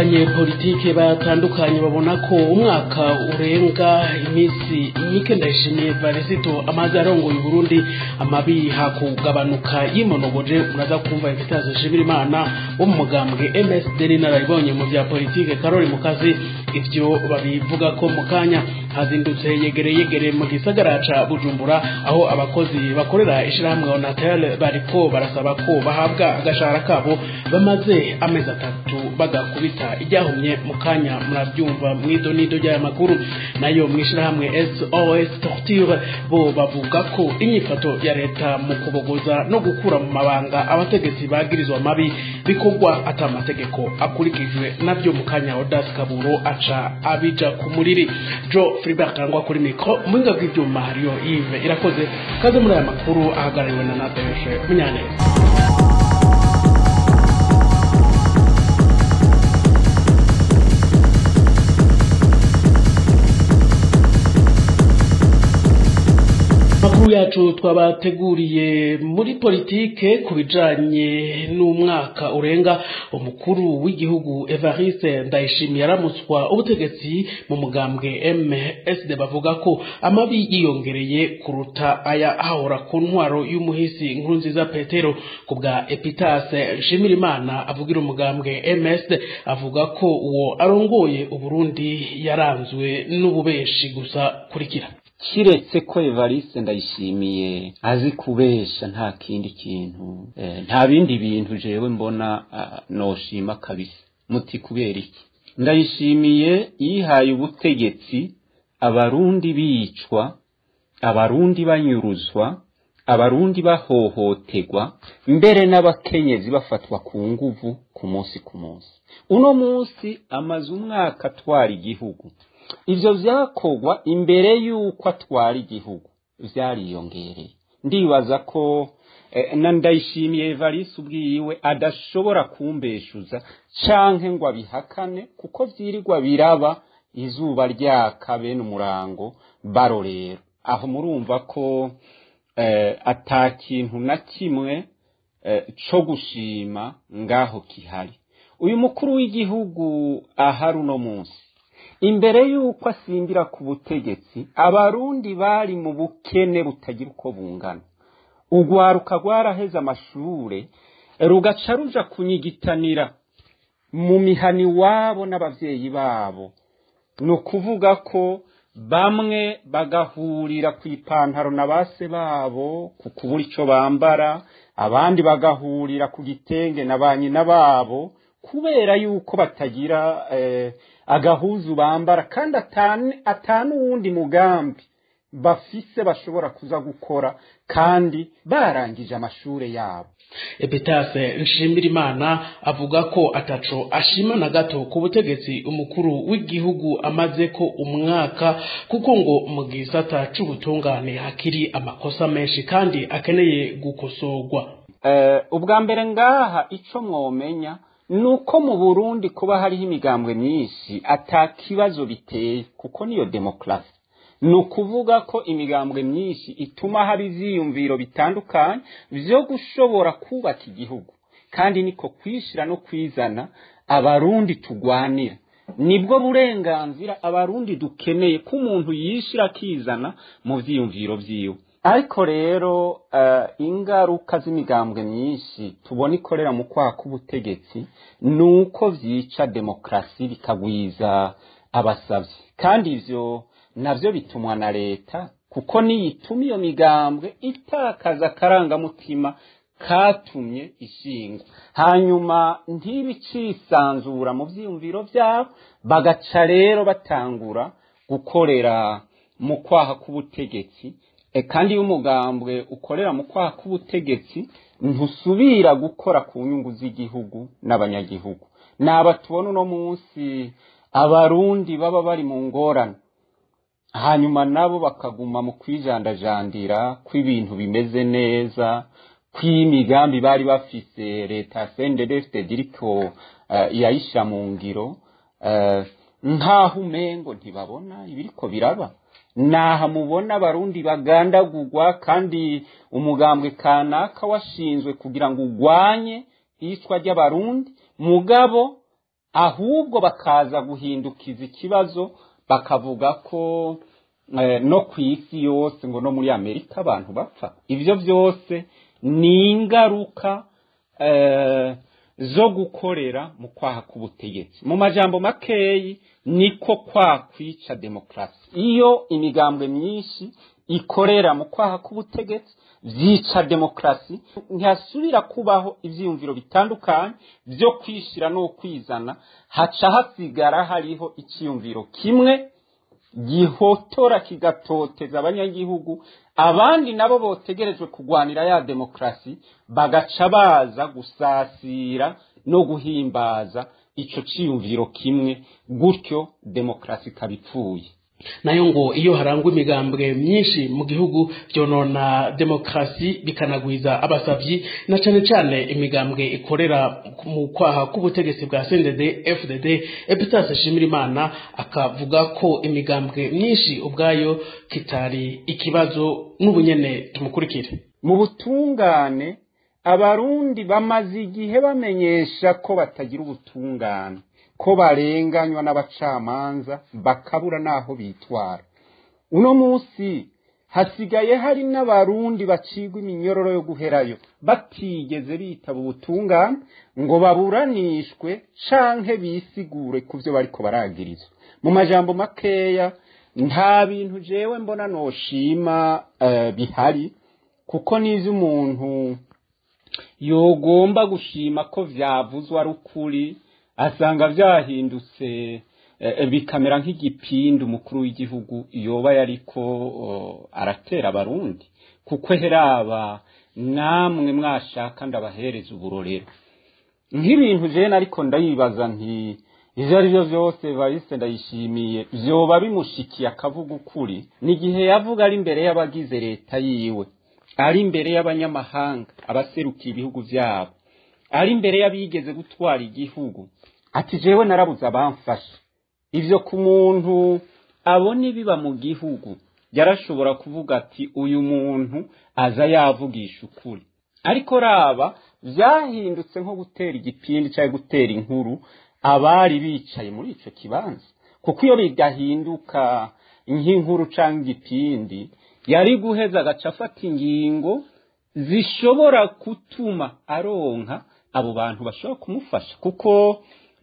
Abanyepolitike batandukanye babona ko umwaka urenga iminsi mike Ndayishimiye Varisito amaze arongoye Burundi amabi hakugabanuka yimonogoje. Muraza kumva Evitazo Nshimirimana wo mu mugambwe MSD n'inararibonye mu vya politike Karori Mukazi ivyo babivuga ko mu kanya. Hazindutse yegere yegere mu gisagara ca Bujumbura, aho abakozi bakorera ishirahamwe Onatel bariko barasaba ko bahabwa agashahara kabo bamaze amezi 3 bagakubita iryahumye. Mu kanya murabyumva mw'idonido ry'aya makuru. Nayo mw'ishirahamwe SOS Torture bo bavuga ko inyifato ya leta mu kubogoza no gukura mu mabanga abategetsi bagirizwa mabi bikorwa ata mategeko akurikijwe, navyo mu kanya Odas Kaburo aca abija ku muriri. Joe Fribert Karangwa kuri mikro, muhinga bw'ivyuma hariyo Yves Irakoze. Kaze muri aya makuru ahagarariwe na Nadege Munyaneza. Makuru yacu twabateguriye muri politike ku bijanye n'umwaka urenga umukuru w'igihugu Evariste Ndayishimiye aramutswa ubutegetsi mu mugambwe MSD bavuga ko amabi yiyongereye kuruta aya ahora ku ntwaro y'umuhisi Nkurunziza Petero. Ku bwa Epitase Nshimirimana avugira umugambwe MSD, avuga ko uwo arongoye Uburundi yaranzwe n'ububeshi gusa. Kurikira. Kiretse ko Evariste Ndayishimiye azi kubesha, nta kindi kintu, nta bindi bintu jewe mbona noshima kabisa. Muti kubera iki? Ndayishimiye yihaye ubutegetsi abarundi bicwa, abarundi banyuruzwa, abarundi bahohotegwa, mbere n'abakenyezi bafatwa ku nguvu ku munsi ku munsi. Uno munsi amaze umwaka atwara igihugu. Ivyo vyakorwa imbere yuko atwara igihugu vyariyongereye. Ndibaza ko na Ndayishimiye Evariste ubwiwe adashobora kumbeshuza canke ngo abihakane, kuko vyirirwa biraba izuba ryaka bene umurango barorero. Aho murumva ko ata kintu na kimwe co gushima ngaho kihari. Uyu mukuru w'igihugu ahari uno munsi, imbere yuko asimbira ku butegetsi, abarundi bari mu bukene butagira uko bungana. Urwaruka rwaraheze amashure rugaca ruja kunyigitanira mu mihana iwabo n'abavyeyi babo. Ni ukuvuga ko bamwe bagahurira ku ipantaro na base babo ku kubura ico bambara, abandi bagahurira ku gitenge na ba nyina babo kubera yuko batagira agahuzu bambara, kandi atanu wundi mugambi bafise bashobora kuza gukora kandi barangije amashure yabo. Epitase Nshimirimana avuga ko ataco ashima na gato ku butegetsi umukuru w'igihugu amaze ko umwaka, kuko ngo mu gisata c'ubutungane hakiri amakosa menshi kandi akeneye gukosorwa. Ubwa mbere ngaha ico mwomenya nuko mu Burundi kuba hariho imigambwe myinshi ata kibazo biteye, kuko niyo demokrasi. Ni ukuvuga ko imigambwe myinshi ituma haba ivyiyumviro bitandukanye vyo gushobora kubaka igihugu, kandi niko kwishira no kwizana abarundi tugwanira. Nibwo burenganzira abarundi dukeneye, ko umuntu yishira akizana mu vyiyumviro vyiwe. Ariko rero ingaruka z'imigambwe myinshi tubona ikorera mu kwaha k'ubutegetsi nuko vyica demokrasi bikagwiza abasavyi, kandi ivyo navyo bitumwa na leta, kuko niyituma iyo migambwe itakaza akarangamutima katumye ishingwa, hanyuma ntibicisanzura mu vyiyumviro vyabo, bagaca rero batangura gukorera mu kwaha k'ubutegetsi. Kandi iyo umugambwe ukorera mu kwaha k'ubutegetsi ntusubira gukora ku nyungu z'igihugu n'abanyagihugu. Naba tubona uno munsi abarundi baba bari mu ngorane, hanyuma nabo bakaguma mu kwijandajandira kw'ibintu bimeze neza, kw'imigambi bari bafise leta CNDD-FDD iriko yayisha mu ngiro, nkaho umengo ntibabona ibiriko biraba. Naha mubona abarundi bagandagurwa, kandi umugambwe kanaka washinzwe kugira ngo ugwanye iyicwa ry'abarundi, mugabo Ahubwo bakaza guhindukiza ikibazo, bakavuga ko no ku isi yose, ngo no muri Amerika abantu bapfa. Ivyo byose ni ingaruka zo gukorera mu kwaha k'ubutegetsi. Mu majambo makeyi, niko kwa kwica demokrasi. Iyo imigambwe myinshi ikorera mu kwaha k'ubutegetsi, vyica demokrasi, ntihasubira kubaho ivyiyumviro bitandukanye vyo kwishira no kwizana, haca hasigara hariho iciyumviro kimwe gihotora kigatoteza abanyagihugu. Abandi nabo botegerejwe kugwanira ya demokrasi bagaca baza gusasira no guhimbaza ico ciyumviro kimwe, gutyo demokrasi ikaba ipfuye. Nayo ngo iyo harangwa imigambwe myinshi mu gihugu, byonona demokrasi, bikanagwiza abasavyi, na cane cane imigambwe ikorera mu kwaha k'ubutegetsi bwa CNDD FDD. Epitase Nshimirimana akavuga ko imigambwe myinshi ubwayo kitari ikibazo. N'ubunyene tumukurikire. Mu butungane, Abarundi bamaze igihe bamenyesha ko batagira ubutungane, ko barenganywa n'abacamanza, bakabura n'aho bitwara. Uno munsi hasigaye hari n'Abarundi bacigwa iminyororo yo guherayo batigeze bitaba ubutungane ngo baburanishwe canke bisigure ku byo bariko baragirizwa. Mu majambo makeya, nta bintu jewe mbona noshima bihari, kuko n'ivyo umuntu yogomba gushima ko vyavuzwe ari ukuri, asanga vyahindutse bikamera nk'igipindi umukuru w'igihugu yoba yariko aratera Abarundi. Kuko heraba namwe mwashaka ndabahereza uburorero nk'ibintu jene, ariko ndayibaza nti ivyo ari byo vyose Evariste Ndayishimiye vyoba bimushikiye akavuga ukuri. Ni igihe yavuga ari imbere y'abagize leta yiwe, ari imbere y'abanyamahanga, abaserukiye ibihugu vyabo, ari imbere y'abigeze gutwara igihugu, ati: "Jewe narabuze abamfasha." Ivyo ku muntu abona ibiba mu gihugu yarashobora kuvuga ati: "Uyu muntu aza yavugisha ukuri." Ariko raba, vyahindutse nko gutera igipindi cyangwa gutera inkuru abari bicaye muri ico kibanza, kuko iyo bigahinduka nk'inkuru cyangwa igipindi, yari guheza agaca afata ingingo zishobora gutuma aronka abo bantu bashobora kumufasha, kuko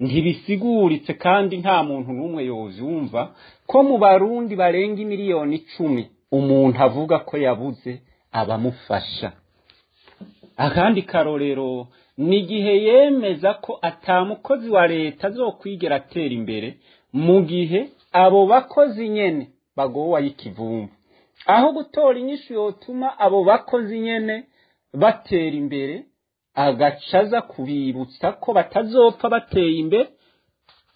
ntibisiguritse kandi nta muntu n'umwe yovyumva ko mu Barundi barenga 10 miliyoni umuntu avuga ko yabuze abamufasha. Akandi karorero ni igihe yemeza ko ata mukozi wa leta azokwigera atera imbere, mu gihe abo bakozi nyene bagowa y'ikivumvu. Aho gutora inyishu yotuma abo bakozi nyene batera imbere, agaca aza kubibutsa ko batazopfa bateye imbere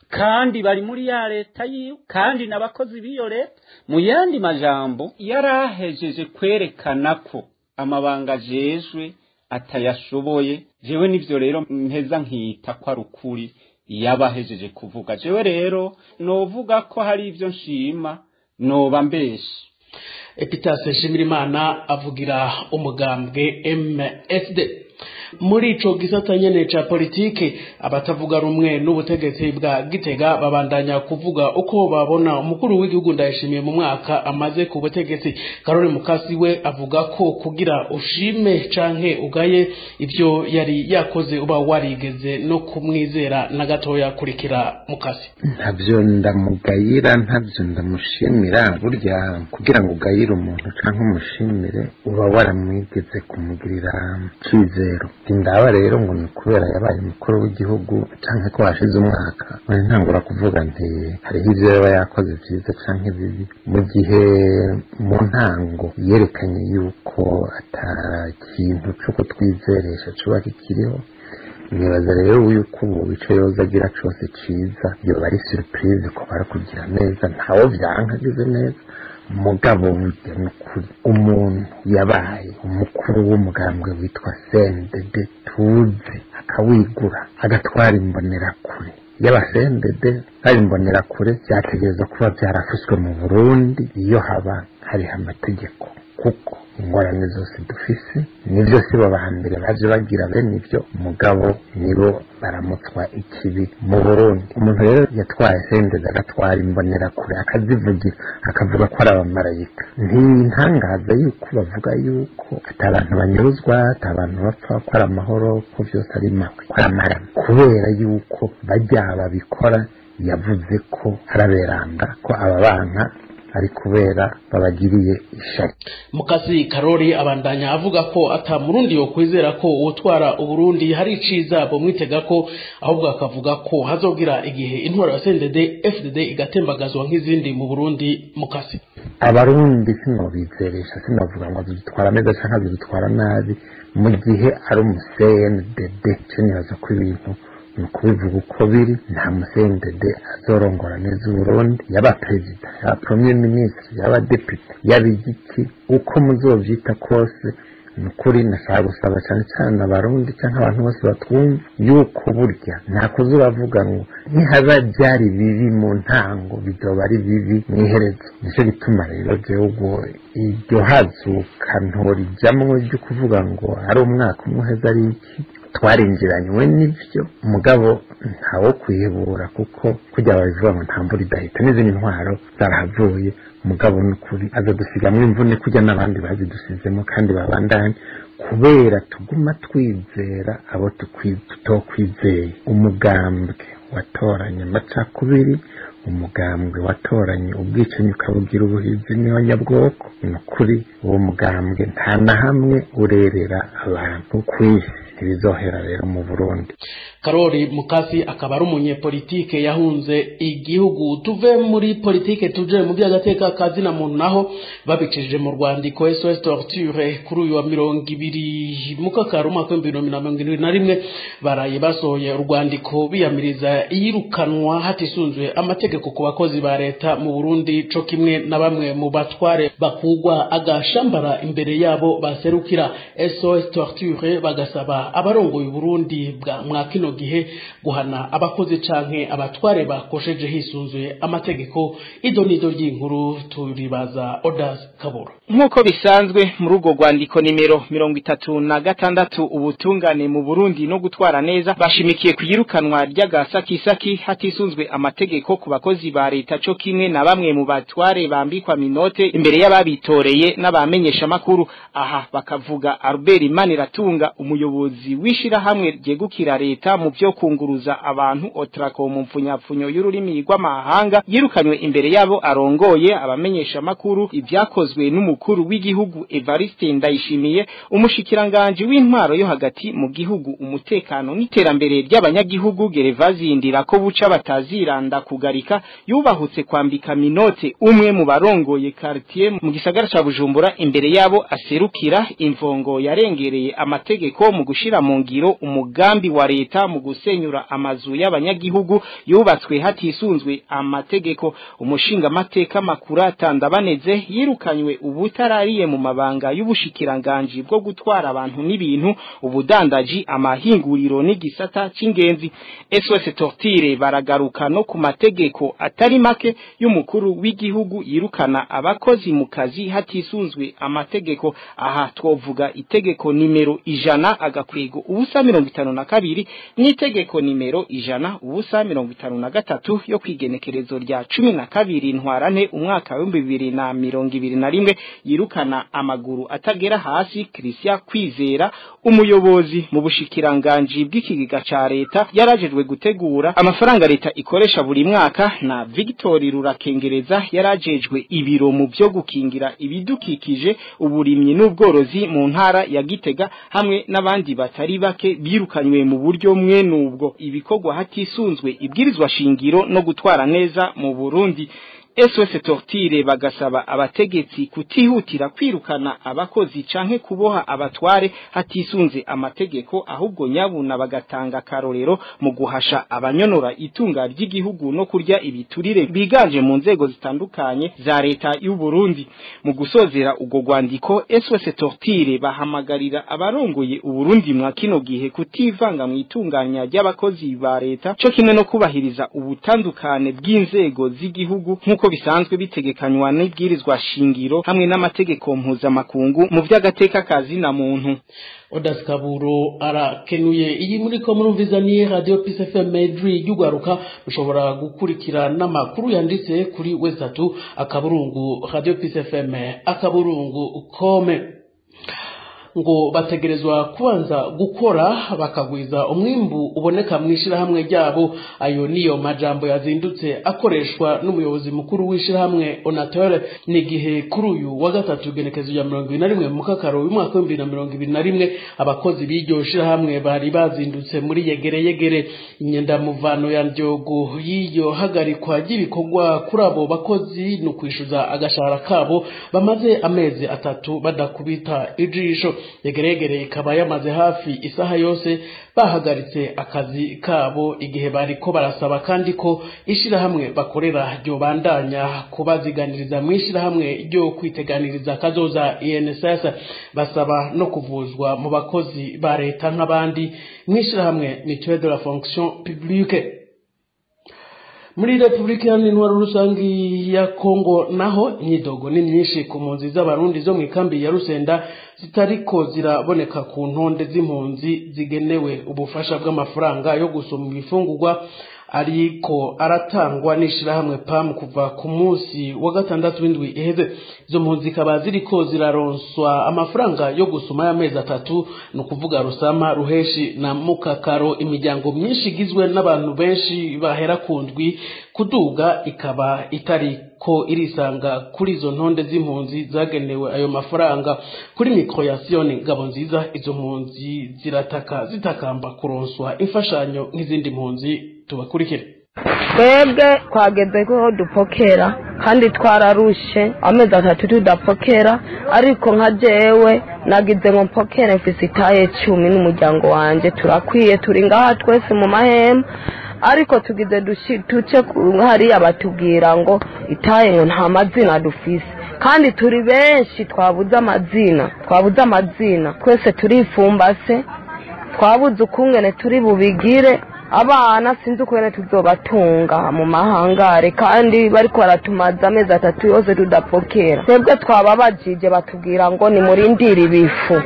kandi bari muri ya leta yiwe, kandi n'abakozi b'iyo leta. Mu yandi majambo, yarahejeje kwerekana ko amabanga ajejwe atayashoboye. Jewe nivyo rero mpeza nkita ko ari ukuri yabahejeje kuvuga. Jewe rero novuga ko hari ivyo nshima, noba mbeshe. Epitase Nshimirimana avugira umugambwe MSD. Muri ico gisata nyene ca politike, abatavuga rumwe n'ubutegetsi bwa Gitega babandanya kuvuga uko babona umukuru w'igihugu Ndayishimiye mu mwaka amaze ku butegetsi. Karori Mukasi we avuga ko kugira ushime canke ugaye ivyo yari yakoze, uba warigeze no kumwizera na gatoya. Kurikira Mukasi. Ntabyo ndamugayira, ntabyo ndamushimira. Burya kugira ngo ugayire umuntu cyangwa umushimire, uba waramwigeze kumugirira icyizero. Ndaba rero ngo ni kubera yabaye umukuru w'igihugu cyangwa ko hashize umwaka, none ntangura kuvuga nti hariho ibyo yaba yakoze byiza cyangwa bibi, mu gihe mu ntango yerekanye yuko ata kintu cyo kutwizeresha kiba kikiriho. Nibaza rero yuko ubu ico yoza agira cose ciza yoba ari surprise ko barakugira neza, ntawo vyanka agize neza. Mugabo burya nukuri umuntu yabaye umukuru w'umugambwe witwa CNDD tuzi, akawigura, agatwara Imbonerakure y'aba CNDD, hari Imbonerakure byategereza kuba byarafuswe mu Burundi iyo haba hariho amategeko, kuko Ingorane zose dufise nivyo si bo bahambere baje bagira bene ivyo, mugabo nibo baramutswa ikibi mu Burundi. Umuntu rero yatwaye sendeza agatwara imbonerakure akazivugira akavuga ko ari abamarayika, ntintangaza yuko bavuga yuko ati abantu banyuruzwa, ati abantu bapfa, ko ari amahoro, ko vyose ari makwe, ko ari amarama, kubera yuko barya babikora yavuze ko araberanda, ko ababanka ari kubera babagiriye ishari. Mukasi Karori abandanya avuga ko ata murundi yo kwizera ko utwara Uburundi hari iciza bomwitega ko, ahubwo akavuga ko hazogira igihe intwaro ya CNDD FDD igatembagazwa nk'izindi mu Burundi. Mukasi: Abarundi sinobizeresha, sinovuga ngo azidutwara neza canke azidutwara nabi mu gihe ari umu CNDD. Nibaza ko ibintu ni ukubivuga uko biri, nta mu CNDD azorongora neza Uburundi, yaba perezida, yaba premier ministre, yaba député, yaba igiki, uko muzovyita kose. Ni ukuri nashaka gusaba cyane cyane Abarundi cyangwa abantu bose batwumva yuko burya nta kuza uravuga ngo nihaba byari bibi mu ntango bizoba ari bibi mw'iherezo. Nicyo gituma rero jewe ubwo iryo hazuka ntorijamwo ryo kuvuga ngo ari umwaka umwe uheze ari iki, twarinjiranywe n'ivyo, mugabo ntawo kwihebura, kuko kujya babivuga ngo nta mvura idahita, n'izindi ntwaro zarahavuye. Mugabo n'ukuri azadusigamwo imvune kujya n'abandi bazidusizemo kandi babandanye, kubera tuguma twizera abo tutokwizeye. Umugambwe watoranye amacakubiri, umugambwe watoranye ubwicanyi ukabugira ubuhizi n'abanyabwoko, ni ukuri uwo mugambwe nta na hamwe urerera abantu ku isi, ntibizohera rero mu Burundi. Karori Mukasi akaba ari umunyepolitike yahunze igihugu. Tuve muri politike tuje mu by'agateka kazina muntu, naho babicishije mu rwandiko SOS Torture kuri uyu wa 20 Mukakaro umwaka w'2021, baraye basohoye urwandiko biyamiriza iyirukanwa hatisunzwe amategeko ku bakozi ba leta mu Burundi, co kimwe na bamwe mu batware bakugwa agashambara imbere yabo baserukira. SOS Torture bagasaba abarongoye Burundi bwa mwa kino gihe guhana abakozi canke abatware bakosheje hisunzuye amategeko. Idonido ry'inkuru turibaza Odas Kabura. Nk'uko bisanzwe muri urwo rwandiko nimero 36, ubutungane mu Burundi no gutwara neza, bashimikiye kuyirukanwa ry'agasakisaki hatisunzwe amategeko ku bakozi ba leta, co kimwe na bamwe mu batware bambikwa minote imbere y'ababitoreye n'abamenyesha makuru. Aha bakavuga Albert Maniratunga, umuyobozi w'ishirahamwe ryegukira leta mu byo kunguruza abantu Otrako mu mfunyapfunyo y'ururimi rw'amahanga, yirukanywe imbere yabo arongoye abamenyesha makuru. Ibyakozwe n'umukuru w'igihugu Evariste Ndayishimiye, umushikiranganje w'intwaro yo hagati mu gihugu, umutekano n'iterambere ry'abanyagihugu Gervazi Ndirakobuca bataziranda kugarika, yubahutse kwambika minote umwe mu barongoye quartier mu gisagara ca Bujumbura imbere yabo aserukira, imvongo yarengereye amategeko mu gushira mu ngiro umugambi wa leta mu gusenyura amazu y'abanyagihugu yubatswe hatisunzwe amategeko. Umushinga mateka makuru Tandabaneze yirukanywe ubutarariye mu mabanga y'ubushikiranganji bwo gutwara abantu n'ibintu, ubudandaji, amahinguriro n'igisata c'ingenzi. SOS Torture baragaruka no ku mategeko atari make y'umukuru w'igihugu yirukana abakozi mu kazi hatisunzwe amategeko. Aha twovuga itegeko nimero 100-052 n'itegeko nimero 100-053 yo kwigenekerezo rya 12 Ntwarante umwaka wa 2021 yirukana amaguru atagera hasi Christian Kwizera, umuyobozi mu bushikiranganji bw'ikigega ca leta yarajejwe gutegura amafaranga leta ikoresha buri mwaka, na Victor Rurakengereza yarajejwe ibiro mu byo gukingira ibidukikije, uburimyi n'ubworozi mu ntara ya Gitega, hamwe n'abandi batari bake birukanywe mu buryo mwe nubwo ibikorwa hatisunzwe ibwirizwa shingiro no gutwara neza mu Burundi. SOS Torture bagasaba abategetsi kutihutira kwirukana abakozi canke kuboha abatware hatisunze amategeko, ahubwo nyabuna bagatanga karorero mu guhasha abanyonora itunga ry'igihugu no kurya ibiturire biganje mu nzego zitandukanye za leta y'u Burundi. Mu gusozera ubwo rwandiko, SOS Torture bahamagarira abarongoye Uburundi mwa kino gihe kutivanga mu itunganya ry'abakozi ba leta, co kimwe no kubahiriza ubutandukane bw'inzego z'igihugu nkuko nk'uko bisanzwe bitegekanywa n'ibwirizwa shingiro hamwe n'amategeko mpuzamakungu mu vy'agateka kazi na muntu. Odas Kaburo arakenuye. Iyi muri ko murumviza ni Radio Peace FM Medri y'ugaruka, mushobora gukurikira n'amakuru yanditse kuri website akaburungu Radio Peace FM akaburungu kome. Ngo bategerezwa kubanza gukora bakagwiza umwimbu uboneka mwishirahamwe ryabo. Ayo niyo majambo yazindutse akoreshwa n'umuyobozi mukuru w'ishirahamwe Onateur nigihe kuri uyu wa gatatu genekezo ya 21 mu kakaro w'umwaka wa 2021 abakozi b'iryo shirahamwe bari bazindutse muri yegere yegere. Inyenda muvano ya ndyogo y'iyo hagarikwa ry'ibikorwa kuri abo bakozi no kwishuza agashahara kabo bamaze amezi 3 badakubita ijisho. Yegeregere ikaba yamaze hafi isaha yose bahagaritse akazi kabo igihe bariko barasaba kandi ko ishirahamwe bakorera ryo bandanya kubaziganiriza mu ishirahamwe ryo kwiteganiriza kazoza INSS, basaba no kuvuzwa mu bakozi ba leta nk'abandi mu ishirahamwe Mutuelle de la Fonction Publique. Muri Republika Iharanira Rusangi ya Kongo naho imyidogo ni myinshi ku mpunzi z'abarundi zo mu ikambi ya Rusenda zitariko ziraboneka ku ntonde z'impunzi zigenewe ubufasha bw'amafaranga yo gusoma ibifungurwa ariko aratangwa n'ishirahamwe PAM kuva ku munsi wa gatandatu w'indwi iheze. Izo mpunzi zikaba ziriko ziraronswa amafaranga yo gusoma y'amezi 3, ni ukuvuga Rusama, Ruheshi na Mukakaro. Imiryango myinshi igizwe n'abantu benshi bahera ku ndwi kuduga ikaba itari ko irisanga kuri izo ntonde z'impunzi zagenewe ayo mafaranga. Kuri mikro ya Sioni Ngabonziza, izo mpunzi zirataka zitakamba kuronswa imfashanyo nk'izindi mpunzi. Tubakurikire. Twebwe twageze ko dupokera kandi twararushe amezi 3 tudapokera, ariko nka jewe nagize ngo mpokere mfise itaye 10 n'umuryango wanje, turakwiye turi ngaha twese mu mahema, ariko tugize duce hariya batubwira ngo itaye ngo nta mazina dufise kandi turi benshi, twabuze amazina twese turifumbase, twabuze ukungene turi bubigire. Abana sinzi ukuntu tuzobatunga mu mahangare kandi bariko baratumaza amezi 3 yose tudapokera. Twebwe twababajije batubwira ngo ni murindire ibifu,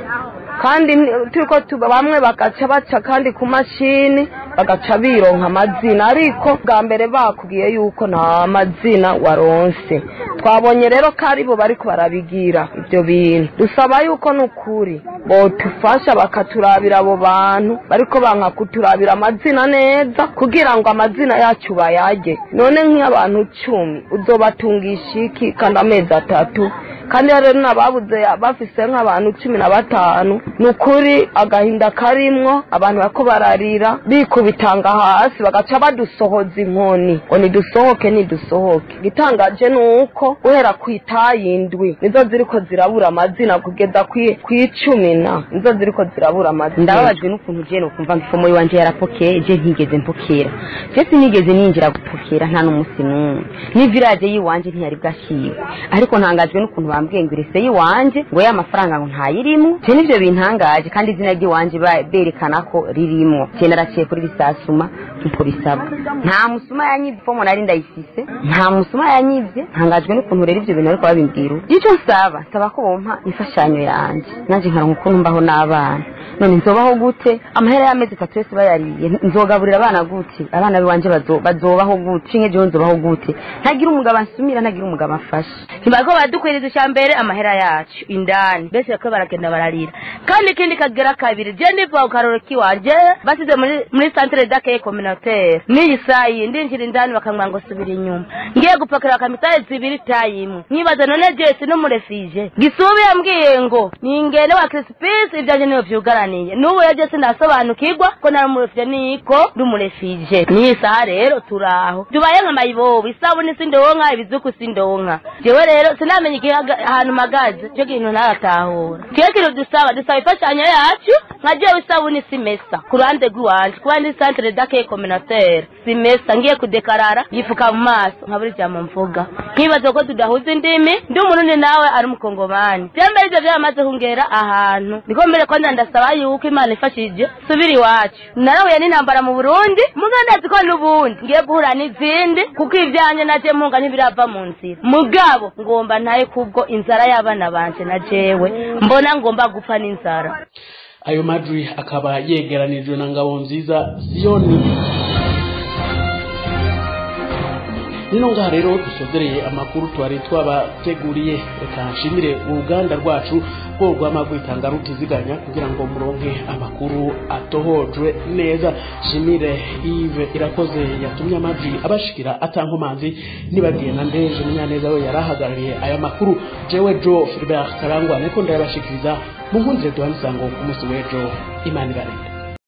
kandi turiko bamwe bagaca baca kandi ku mashini bagaca bironka amazina, ariko bwa mbere bakubwiye yuko nta mazina waronse. Twabonye rero ko aribo bariko barabigira ibyo bintu. Dusaba yuko nukuri botufasha bakaturabira abo bantu bariko banka kuturabira amazina neza kugira ngo amazina yacu bayage. None nk'abantu 10 uzobatungisha iki kandi amezi 3? Kandi rero nababuze bafise nk'abantu 15. Nukuri agahinda karimwo abantu bako bararira bikubitanga hasi bagaca badusohoza inkoni ngo nidusohoke nidusohoke. Gitangaje nuko uhera kwitayindwi nizo ziriko zirabura amazina kugeza kw'icumi na nizo ziriko zirabura amazina. Ndababajwe n'ukuntu je nokumva ngo ifomo yiwanje yarapokeye, je ntigeze mpokera, je sinigeze ninjira gupokera nta n'umunsi n'umwe, ni village yiwanje ntiyari bwashiwe, ariko ntangajwe n'ukuntu bambwiye ngo irese yiwanje ngo ya mafaranga ngo ntayirimo. Je nivyo bintangaje kandi izina ry'iwanje berekana ko ririmo. Je naraciye kuri bisasuma nkuko bisabwa, nta musuma yanyivye ifomo nari ndayifise, nta musuma yanyivye. Ntangajwe n'ukuntu rero ivyo bintu ariko babimbwira. Ico nsaba ko bompa imfashanyo yanje nanje nkaronka ukuntu mbaho n'abana. None nzobaho gute? Amahera y'amezi 3 yose bayariye, nzogaburira abana gute? Abana biwanje bazobaho gute? Nkeje nzobaho gute? Ntagira umugabo ansumira, ntagira umugabo afasha. Ntibariko badukwiriza icambere amahera yacu indani, bese ko baragenda bararira. Kandi ikindi kagera kabiri, je ndiva ukaroro kiwanje basize muri centre d'accueil communautaire niyi sayi ndinjira indani bakamwa ngo subira inyuma, ngiye gupakira kamitaye 2 tayimwe. Nkibaza none je sinumurefije gisubi yambwiye ngo ningene wa Crispis ivyanje niyo vyugaraniye. Nubu yaje sinasobanukirwa ko naramurefije niko ndumurefije. Ni saha rero turaho tubaye nka mayibobo, isabuni sindonka, ibizuku sindonka. Jewe rero sinamenye ahantu magaze cyo kintu ntaratahura. Kiyo kintu dusaba ifashanyo yacu nka jewe isabuni simesa ku ruhande rw'iwanje kuba ndi centre d'accueil communautaire simesa ngiye kudekarara yifuka mu maso nkaburi jambo mvuga nkibaza ko tudahuza indimi ndi umurundi nawe ari umukongomani. Byambere ivyo byamaze kungera ahantu niko mbere ko ndasaba yuko Imana ifashije subira iwacu. Narahuye n'intambara mu Burundi muganda ko n'ubundi ngiye guhura n'izindi kuko ivyanje naje mpunga ntibirava mu nzira mugabo ngomba ntaye kubwo inzara y'abana banje na jewe mbona ngomba gupfa n'inzara. Ayo majwi akaba yegeranijwe na Ngabonziza Ziyoni. Nino ngaha rero dusozereye amakuru twari twabateguriye. Reka nshimire uruganda rwacu rwo rwama rutiziganya kugira ngo muronke amakuru atohojwe neza. Shimire Yves Irakoze yatumye amajwi abashikira atankomanzi, nibagiye na Ndeje Munyaneza we yarahagarariye aya makuru. Jewe Joe Philbert Karangwa niko ndayabashikiriza. Muhunzire duhanisango ku munsi w'ejo. Imana ibarinde.